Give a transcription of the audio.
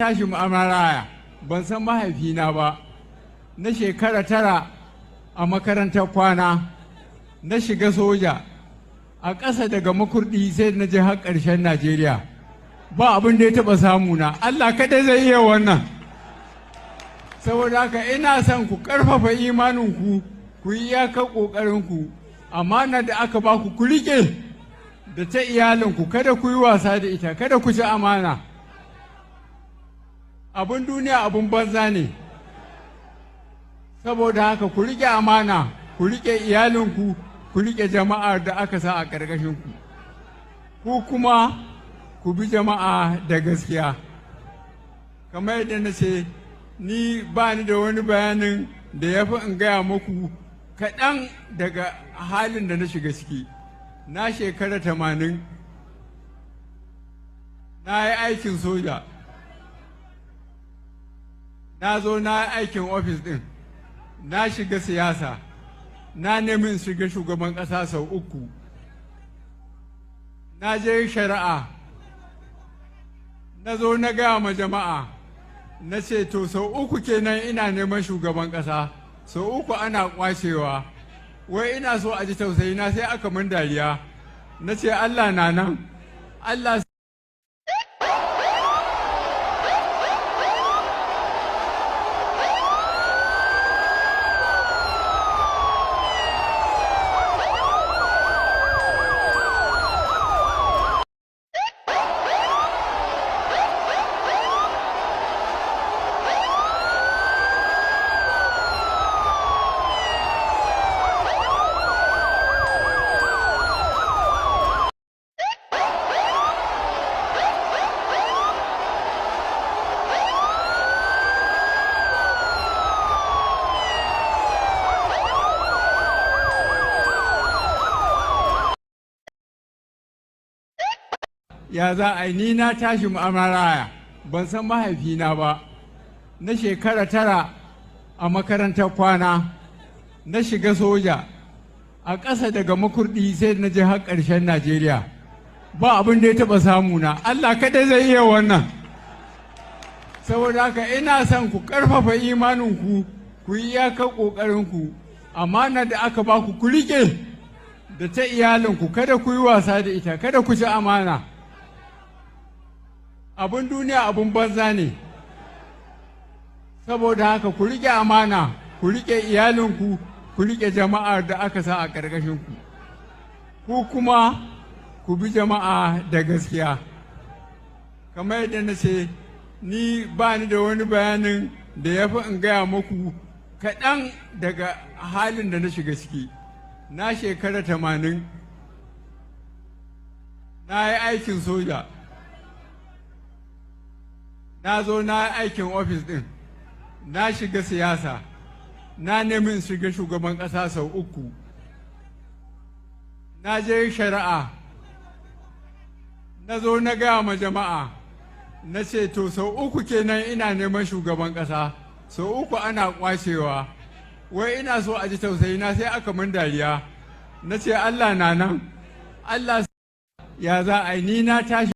Tashi maraya, ban san mahaifina ba. Na shekara 9 a makarantar kwana, na shiga soja a ƙasa daga Makurdi sai na je har ƙarshen Najeriya. Ba abin da ya taɓa samu na, Allah kaɗai zai iya wannan. Saboda haka ina son ku ƙarfafa imaninku, ku yi iyakar ƙoƙarinku. Amana da aka ba ku, ku riƙe da ta iyalinku, kada ku yi wasa da ita, kada ku ci amana. Abin duniya abin banza ne. Saboda haka ku riƙe amana, ku riƙe iyalinku, ku riƙe jama'ar da aka sa a ƙarƙashinku. Ku kuma ku bi jama'a da gaskiya. Kamar yadda na ce, ni ba ni da wani bayanin da ya fi in gaya muku kaɗan daga halin da na shiga ciki. Na shekara 80, na yi aikin soja, na zo na yi aikin ofis ɗin, na shiga siyasa, na nemi in shiga shugaban ƙasa sau 3, na je shari'a. Na zo na gaya ma jama'a, na ce to, sau 3 kenan ina neman shugaban ƙasa, sau 3 ana ƙwacewa. Wai ina so a ji tausayi na, sai aka mun dariya. Na ce Allah na nan, Allah. Ya za a yi? Ni na tashi maraya, ban san mahaifina ba. Na shekara 9 a makarantar kwana, na shiga soja a ƙasa daga Makurdi sai na je har ƙarshen Najeriya. Ba abin da ya taɓa samu na, Allah kaɗai zai iya wannan. Saboda haka ina son ku ƙarfafa imaninku, ku yi iyakar ƙoƙarinku. Amana da aka ba ku, ku riƙe da ta iyalinku, kada ku yi wasa da ita, kada ku ci amana. Abin duniya abin banza ne. Saboda haka ku riƙe amana, ku riƙe iyalinku, ku riƙe jama'ar da aka sa a ƙarƙashinku. Ku kuma ku bi jama'a da gaskiya. Kamar yadda na ce, ni ba ni da wani bayanin da ya fi in gaya muku kaɗan daga halin da na shiga ciki. Na shekara 80, na yi aikin soja, na zo na yi aikin ofis ɗin, na shiga siyasa, na nemi in shiga shugaban ƙasa sau 3, na je shari'a. Na zo na gaya ma jama'a, na ce to, sau 3 kenan ina neman shugaban ƙasa, sau 3 ana ƙwacewa. Wai ina so a ji tausayi na, sai aka mun dariya. Na ce Allah na nan, Allah. Ya za a yi? Ni na tashi.